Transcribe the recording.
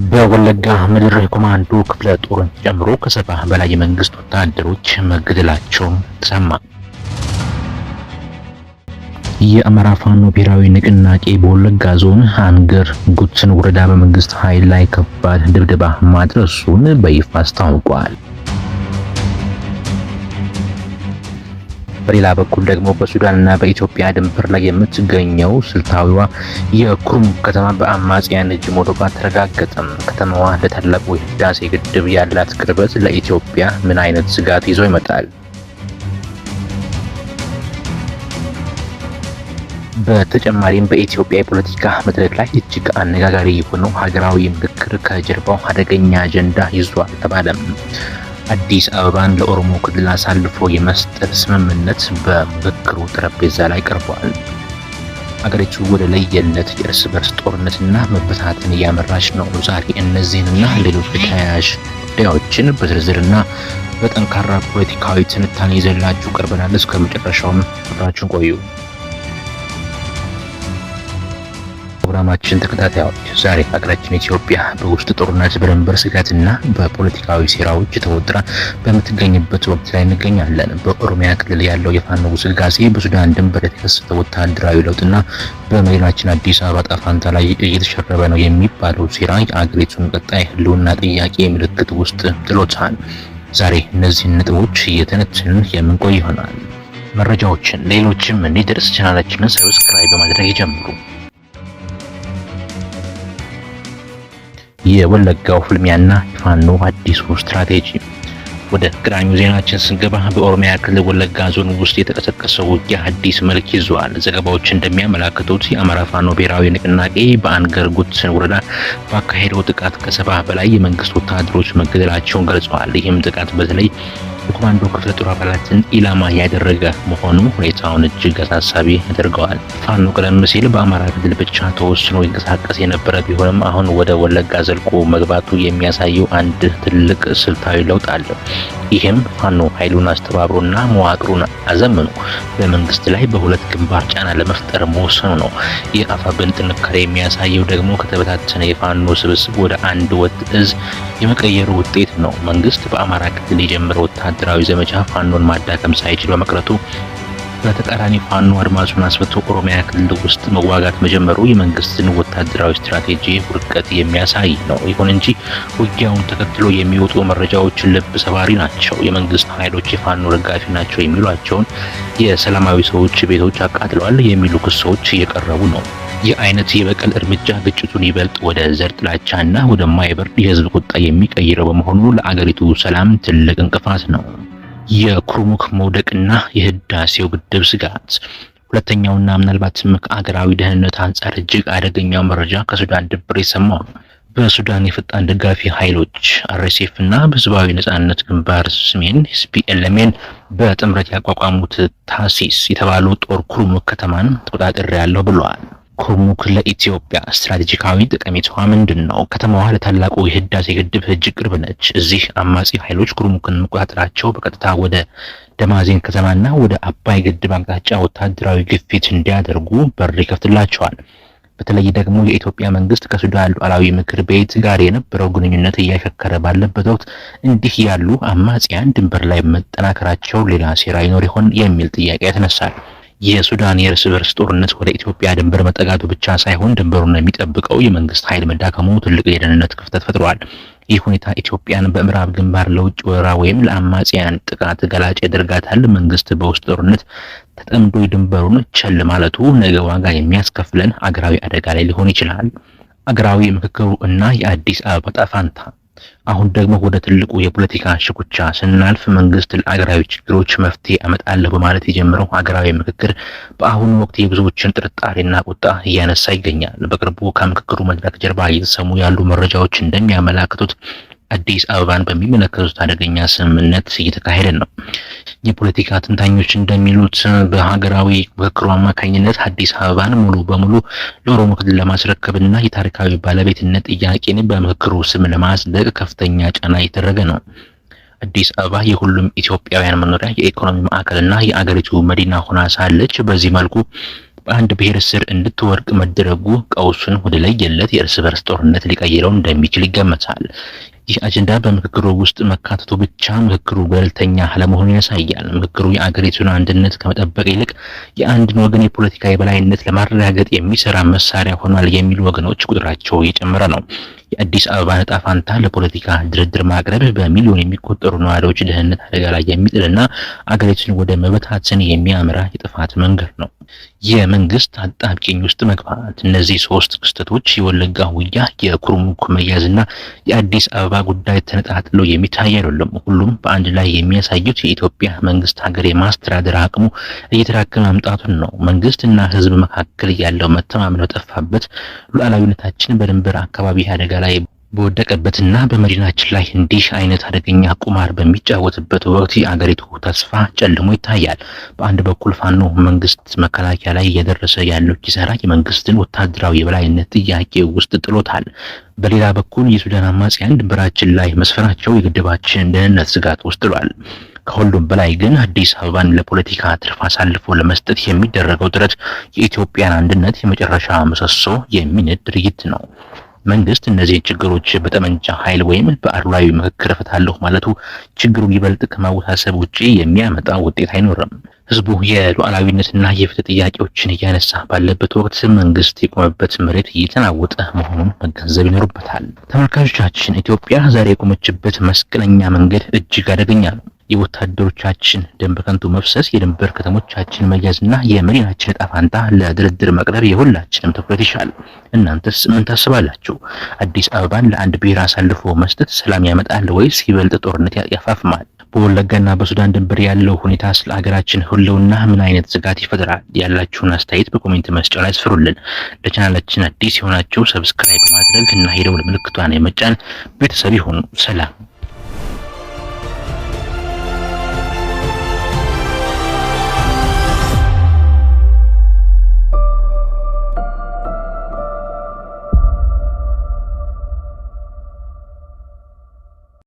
በወለጋ ምድር የኮማንዶ ክፍለ ጦርን ጨምሮ ከ70 በላይ የመንግስት ወታደሮች መገደላቸው ተሰማ። የአማራ ፋኖ ብሔራዊ ንቅናቄ በወለጋ ዞን አንገር ጉትን ወረዳ በመንግስት ኃይል ላይ ከባድ ድብደባ ማድረሱን በይፋ አስታውቋል። በሌላ በኩል ደግሞ በሱዳንና በኢትዮጵያ ድንበር ላይ የምትገኘው ስልታዊዋ የኩርሙክ ከተማ በአማጽያን እጅ መውደቋ ተረጋገጠም። ከተማዋ ለታላቁ የህዳሴ ግድብ ያላት ቅርበት ለኢትዮጵያ ምን አይነት ስጋት ይዞ ይመጣል? በተጨማሪም በኢትዮጵያ የፖለቲካ መድረክ ላይ እጅግ አነጋጋሪ የሆነው ሀገራዊ ምክክር ከጀርባው አደገኛ አጀንዳ ይዟል ተባለም። አዲስ አበባን ለኦሮሞ ክልል አሳልፎ የመስጠት ስምምነት በምክክሩ ጠረጴዛ ላይ ቀርቧል። አገሪቱ ወደ ለየለት የእርስ በርስ ጦርነትና መበታተን እያመራች ነው። ዛሬ እነዚህንና ሌሎች ተያያዥ ጉዳዮችን በዝርዝርና በጠንካራ ፖለቲካዊ ትንታኔ ይዘንላችሁ ቀርበናል። እስከ መጨረሻውም አብራችሁን ቆዩ። ፕሮግራማችን ተከታታዮች፣ ዛሬ ሀገራችን ኢትዮጵያ በውስጥ ጦርነት፣ በድንበር ስጋትና በፖለቲካዊ ሴራዎች ተወጥራ በምትገኝበት ወቅት ላይ እንገኛለን። በኦሮሚያ ክልል ያለው የፋኖ ግስጋሴ፣ በሱዳን ድንበር የተከሰተው ወታደራዊ ለውጥና በመዲናችን አዲስ አበባ ዕጣ ፈንታ ላይ እየተሸረበ ነው የሚባለው ሴራ የአገሪቱን ቀጣይ ህልውና ጥያቄ ምልክት ውስጥ ጥሎታል። ዛሬ እነዚህን ነጥቦች እየተነተንን የምንቆይ ይሆናል። መረጃዎችን ሌሎችም እንዲደርስ ቻናላችንን subscribe በማድረግ ይጀምሩ። የወለጋው ፍልሚያና የፋኖ አዲሱ ስትራቴጂ። ወደ ቀዳሚው ዜናችን ስንገባ በኦሮሚያ ክልል ወለጋ ዞን ውስጥ የተቀሰቀሰው ውጊያ አዲስ መልክ ይዟል። ዘገባዎች እንደሚያመላክቱት የአማራ ፋኖ ብሔራዊ ንቅናቄ በአንገር ጉትን ወረዳ ባካሄደው ጥቃት ከ70 በላይ የመንግስት ወታደሮች መገደላቸውን ገልጸዋል። ይህም ጥቃት በተለይ የኮማንዶ ክፍለ ጦር አባላትን ኢላማ ያደረገ መሆኑ ሁኔታውን እጅግ አሳሳቢ ያደርገዋል። ፋኖ ቀደም ሲል በአማራ ክልል ብቻ ተወስኖ ይንቀሳቀስ የነበረ ቢሆንም አሁን ወደ ወለጋ ዘልቆ መግባቱ የሚያሳየው አንድ ትልቅ ስልታዊ ለውጥ አለ። ይህም ፋኖ ኃይሉን አስተባብሮና መዋቅሩን አዘምኖ በመንግስት ላይ በሁለት ግንባር ጫና ለመፍጠር መወሰኑ ነው። የአፋብን ጥንካሬ የሚያሳየው ደግሞ ከተበታተነ የፋኖ ስብስብ ወደ አንድ ወጥ እዝ የመቀየሩ ውጤት ነው። መንግስት በአማራ ክልል የጀመረው ወታደራዊ ዘመቻ ፋኖን ማዳከም ሳይችል በመቅረቱ በተቃራኒ ፋኖ አድማሱን አስፍቶ ኦሮሚያ ክልል ውስጥ መዋጋት መጀመሩ የመንግስትን ወታደራዊ ስትራቴጂ ውድቀት የሚያሳይ ነው። ይሁን እንጂ ውጊያውን ተከትሎ የሚወጡ መረጃዎች ልብ ሰባሪ ናቸው። የመንግስት ኃይሎች የፋኖ ደጋፊ ናቸው የሚሏቸውን የሰላማዊ ሰዎች ቤቶች አቃጥለዋል የሚሉ ክሶች እየቀረቡ ነው። ይህ አይነት የበቀል እርምጃ ግጭቱን ይበልጥ ወደ ዘር ጥላቻና ወደማይበርድ የህዝብ ቁጣ የሚቀይረው በመሆኑ ለአገሪቱ ሰላም ትልቅ እንቅፋት ነው። የኩርሙክ መውደቅና የህዳሴው ግድብ ስጋት። ሁለተኛውና ምናልባትም ከአገራዊ ደህንነት አንጻር እጅግ አደገኛው መረጃ ከሱዳን ድንበር የሰማው ነው። በሱዳን የፈጣን ደጋፊ ኃይሎች አርኤስኤፍ እና በህዝባዊ ነጻነት ግንባር ሰሜን ኤስፒኤልኤምኤን በጥምረት ያቋቋሙት ታሲስ የተባሉ ጦር ኩርሙክ ከተማን ተቆጣጥሬያለሁ ብለዋል። ኩርሙክ ለኢትዮጵያ ስትራቴጂካዊ ጠቀሜታዋ ምንድን ነው? ከተማዋ ለታላቁ የህዳሴ ግድብ እጅግ ቅርብ ነች። እዚህ አማጺ ኃይሎች ኩርሙክን መቆጣጠራቸው በቀጥታ ወደ ደማዜን ከተማና ወደ አባይ ግድብ አቅጣጫ ወታደራዊ ግፊት እንዲያደርጉ በር ይከፍትላቸዋል። በተለይ ደግሞ የኢትዮጵያ መንግስት ከሱዳን ሉዓላዊ ምክር ቤት ጋር የነበረው ግንኙነት እያሻከረ ባለበት ወቅት እንዲህ ያሉ አማጽያን ድንበር ላይ መጠናከራቸው ሌላ ሴራ ይኖር ይሆን የሚል ጥያቄ ያስነሳል። የሱዳን የእርስ በርስ ጦርነት ወደ ኢትዮጵያ ድንበር መጠጋቱ ብቻ ሳይሆን ድንበሩን የሚጠብቀው የመንግስት ኃይል መዳከሙ ትልቅ የደህንነት ክፍተት ፈጥሯል። ይህ ሁኔታ ኢትዮጵያን በምዕራብ ግንባር ለውጭ ወረራ ወይም ለአማጽያን ጥቃት ገላጭ ያደርጋታል። መንግስት በውስጥ ጦርነት ተጠምዶ ድንበሩን ቸል ማለቱ ነገ ዋጋ የሚያስከፍለን አገራዊ አደጋ ላይ ሊሆን ይችላል። አገራዊ ምክክሩ እና የአዲስ አበባ ዕጣ ፈንታ። አሁን ደግሞ ወደ ትልቁ የፖለቲካ ሽኩቻ ስናልፍ መንግስት ለአገራዊ ችግሮች መፍትሄ አመጣለሁ በማለት የጀመረው ሀገራዊ ምክክር በአሁኑ ወቅት የብዙዎችን ጥርጣሬና ቁጣ እያነሳ ይገኛል። በቅርቡ ከምክክሩ መድረክ ጀርባ እየተሰሙ ያሉ መረጃዎች እንደሚያመላክቱት አዲስ አበባን በሚመለከቱት አደገኛ ስምምነት እየተካሄደ ነው። የፖለቲካ ተንታኞች እንደሚሉት በሀገራዊ ምክክሩ አማካኝነት አዲስ አበባን ሙሉ በሙሉ ለኦሮሞ ክልል ለማስረከብና የታሪካዊ ባለቤትነት ጥያቄን በምክክሩ ስም ለማጽደቅ ከፍተኛ ጫና እየተደረገ ነው። አዲስ አበባ የሁሉም ኢትዮጵያውያን መኖሪያ፣ የኢኮኖሚ ማዕከልና የአገሪቱ መዲና ሆና ሳለች በዚህ መልኩ በአንድ ብሔር ስር እንድትወድቅ መደረጉ ቀውሱን ወደ ለየለት የእርስ በርስ ጦርነት ሊቀይረው እንደሚችል ይገመታል። ይህ አጀንዳ በምክክሩ ውስጥ መካተቱ ብቻ ምክክሩ ገለልተኛ አለመሆኑን ያሳያል። ምክክሩ የአገሪቱን አንድነት ከመጠበቅ ይልቅ የአንድን ወገን የፖለቲካ የበላይነት ለማረጋገጥ የሚሰራ መሳሪያ ሆኗል የሚሉ ወገኖች ቁጥራቸው እየጨመረ ነው። የአዲስ አበባን ዕጣ ፋንታ ለፖለቲካ ድርድር ማቅረብ በሚሊዮን የሚቆጠሩ ነዋሪዎች ደህንነት አደጋ ላይ የሚጥልና አገሪቱን ወደ መበታተን የሚያመራ የጥፋት መንገድ ነው። የመንግስት አጣብቂኝ ውስጥ መግባት። እነዚህ ሶስት ክስተቶች የወለጋ ውጊያ፣ የኩርሙክ መያዝና የአዲስ አበባ ጉዳይ ተነጣጥለው የሚታይ አይደለም። ሁሉም በአንድ ላይ የሚያሳዩት የኢትዮጵያ መንግስት ሀገር የማስተዳደር አቅሙ እየተዳከመ መምጣቱን ነው። መንግስትና ህዝብ መካከል ያለው መተማመን በጠፋበት፣ ሉዓላዊነታችን በድንበር አካባቢ አደጋ ላይ በወደቀበትና በመዲናችን ላይ እንዲህ አይነት አደገኛ ቁማር በሚጫወትበት ወቅት የአገሪቱ ተስፋ ጨልሞ ይታያል። በአንድ በኩል ፋኖ መንግስት መከላከያ ላይ እየደረሰ ያለው ኪሳራ የመንግስትን ወታደራዊ የበላይነት ጥያቄ ውስጥ ጥሎታል። በሌላ በኩል የሱዳን አማጽያን ድንበራችን ላይ መስፈራቸው የግድባችንን ደህንነት ስጋት ውስጥ ጥሏል። ከሁሉም በላይ ግን አዲስ አበባን ለፖለቲካ ትርፍ አሳልፎ ለመስጠት የሚደረገው ጥረት የኢትዮጵያን አንድነት የመጨረሻ ምሰሶ የሚንድ ድርጊት ነው። መንግስት እነዚህን ችግሮች በጠመንጃ ኃይል ወይም በአድሏዊ ምክክር እፈታለሁ ማለቱ ችግሩን ይበልጥ ከማወሳሰብ ውጪ የሚያመጣ ውጤት አይኖርም። ህዝቡ የሉዓላዊነትና የፍትህ ጥያቄዎችን እያነሳ ባለበት ወቅት መንግስት የቆመበት መሬት እየተናወጠ መሆኑን መገንዘብ ይኖርበታል። ተመልካቾቻችን፣ ኢትዮጵያ ዛሬ የቆመችበት መስቀለኛ መንገድ እጅግ አደገኛ ነው። የወታደሮቻችን ደም በከንቱ መፍሰስ፣ የድንበር ከተሞቻችን መያዝና የመዲናችን ዕጣ ፈንታ ለድርድር መቅረብ የሁላችንም ትኩረት ይሻል። እናንተስ ምን ታስባላችሁ? አዲስ አበባን ለአንድ ብሔር አሳልፎ መስጠት ሰላም ያመጣል ወይስ ይበልጥ ጦርነት ያፋፍማል? በወለጋና በሱዳን ድንበር ያለው ሁኔታ ስለ ሀገራችን ህልውና ምን አይነት ስጋት ይፈጥራል? ያላችሁን አስተያየት በ comment መስጫው ላይ አስፍሩልን። ለቻናላችን አዲስ የሆናችሁ subscribe በማድረግ እና የደወል ምልክቷን የመጫን ቤተሰብ ይሁኑ። ሰላም።